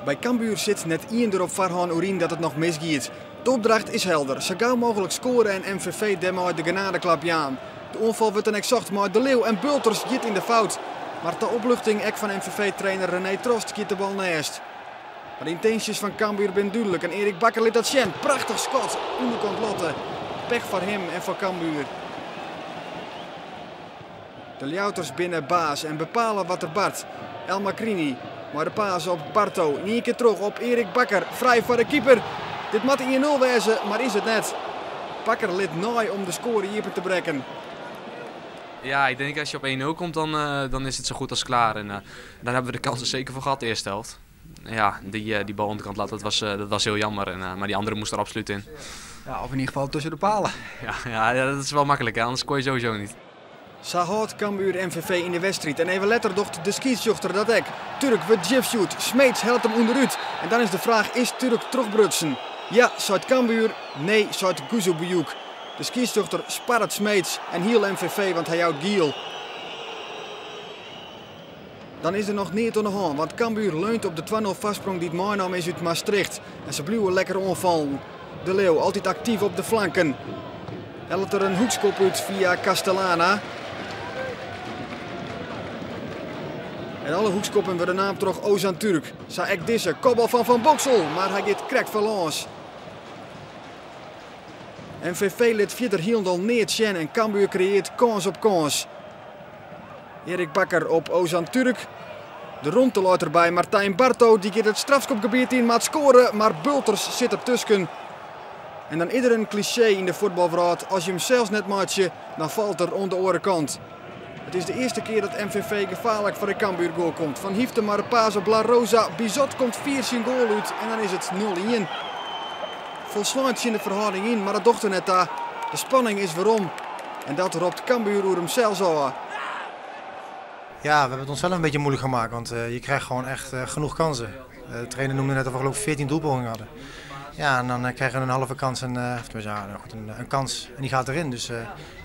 By Cambuur sit net ien der op foarhân oer yn dat it noch misgiet. De opdracht is helder, sa gau mooglik skoare en MVV dêrmei de genadeklap jaan. De oanfal wurdt dan ek socht mei De Leeuw en Bulters giet yn de fout. Mar ta opluchting ek fan MVV-trainer René Trost giet de bal neist. Mar de yntinsjes fan Cambuur binne dúdlik en Erik Bakker lit dat sjen. Prachtich skot, ûnderkant latte. Pech foar him en foar Cambuur. De Ljouwerters binne baas en bepale wat der bart. El Makrini mei de paas op Barto. Yn ien kear troch op Erik Bakker. Frij foar de keeper. Dit moat 1-0 wêze, mar is it net. Bakker lit nei om de skoare iepen te brekken. Ja, ik denk als je op 1-0 komt, dan is het zo goed als klaar. En daar hebben we de kansen zeker voor gehad, de eerste helft. Ja, die bal onderkant lat, dat was heel jammer. Maar die andere moest er absoluut in. Ja, of in ieder geval tussen de palen. Ja, dat is wel makkelijk, hè? Anders scoor je sowieso niet. Sa hâldt Cambuur MVV yn de wedstriid. En even letter docht de skiedsrjochter dat ek. Turk wurdt jifsjoerd. Smeets hellet him ûnderút. En dan is de fraach, is Turk trochbrutsen? Ja, seit Cambuur. Nee, seit Güzelbüyük. De skiedsrjochter sparret Smeets en hiel MVV, want hy jout giel. Dan is der noch neat oan de hân, want Cambuur leunt op de 2-0 foarsprong dy't meinaam is út Maastricht. En se bliuwe lekker oanfallen. De Leeuw altyd aktyf op de flanken. Hellet der in hoekskop út fia Castellana. En alle hoekskoppen wurde naam troch Ozan Turk. Sa ek dizze kopbal fan Van Boxel, mar hy giet krekt foarlâns. MVV lit fierder hielendal neat sjen en Cambuur kreëarret kâns op kâns. Erik Bakker op Ozan Turk. De romte leit derby. Martijn Barto dy giet it strafskopgebiet yn, moat skoare, mar Bulters sit der tusken. En dan is der in klisjee yn de fuotbalwrâld. As je him sels net meitsje, dan falt er oan de oare kant. It is de earste kear dat MVV gefaarlik foar de Cambuur goal komt. Van Hiefte mei de paas op La Rosa. Bizot komt fier syn goal út en dan is it 0-1. Folslein tsjin de ferhâlding yn, mar dat docht der net ta. De spanning is werom. En dat ropt Cambuur oer himsels ôf. Ja, we hebben het onszelf een beetje moeilijk gemaakt, want je krijgt gewoon echt genoeg kansen. De trainer noemde net dat we geloof ik 14 doelpogingen hadden. Ja, en dan krijgen we een halve kans, en, of tenminste, ja, nou goed, een kans en die gaat erin. Dus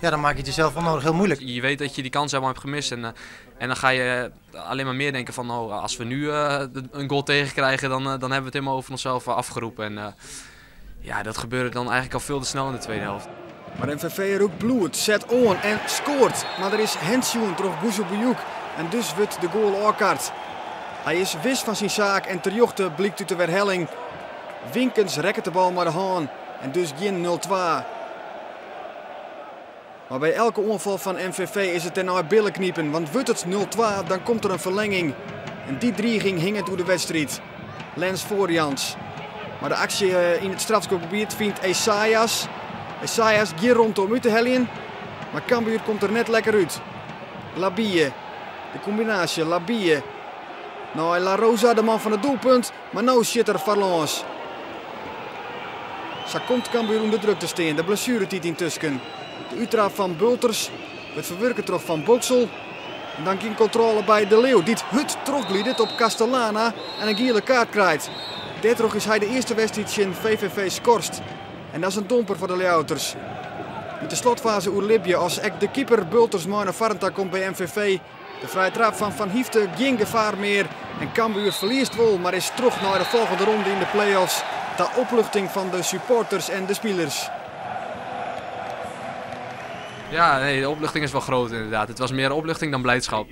ja, dan maak je het jezelf onnodig heel moeilijk. Je weet dat je die kans helemaal hebt gemist en dan ga je alleen maar meer denken van, oh, als we nu een goal tegenkrijgen, dan hebben we het helemaal over onszelf afgeroepen. En ja, dat gebeurde dan eigenlijk al veel te snel in de tweede helft. Mar MVV rûkt bloed, set oan en skoart. Mar der is hands jûn troch Güzelbüyük en dus wurdt de goal ôfkard. Hy is wis fan syn saak en terjochte blykt út de werhelling. Winkens rekket de bal mei de hân en dus gjin 0-2. Mar by elke oanfal fan MVV is it dêrnei billeknipen, want wurdt it 0-2, dan komt der in ferlinging. En dy driging hinget oer de wedstriid. Lens Voorjans. Mar de aksje yn it strafskopgebiet fynt Esaias. Esaias gjin romte om út te heljen, mar Cambuur komt der net lekker út. Labille. De kombinaasje Labille. Nei La Rosa, de man fan it doelpunt, mar no sjit er foarlâns. Sa komt Cambuur ûnder druk te stean, de blessueretiid yntusken. De úttraap fan Bulters wurdt ferwurke troch Van Boxel. En dan gjin kontrôle by De Leeuw, dy't hurd trochglidet op Castellana en in giele kaart krijt. Dêrtroch is hy de earste wedstriid tsjin VVV skorst. En dat is in domper foar de Ljouwerters. Yn de slotfaze oerlibje as ek de keeper Bulters mei nei foaren ta komt by MVV. De frije traap fan Van Hiefte, gjin gefaar mear. En Cambuur ferliest wol, mar is troch nei de folgjende ronde yn de play-offs. Ta opluchting fan de supporters en de spilers. Ja, nee, de opluchting is wel groot inderdaad. Het was meer opluchting dan blijdschap.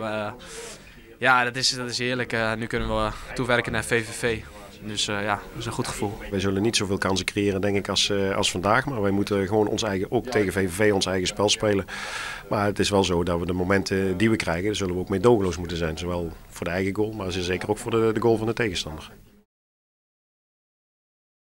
Ja, dat is heerlijk. Nu kunnen we toewerken naar VVV. Dus ja, dat is een goed gevoel. Wij zullen niet zoveel kansen creëren, denk ik, als vandaag. Maar wij moeten gewoon ons eigen, ook tegen VVV ons eigen spel spelen. Maar het is wel zo dat we de momenten die we krijgen, zullen we ook meedogenloos moeten zijn. Zowel voor de eigen goal, maar zeker ook voor de goal van de tegenstander.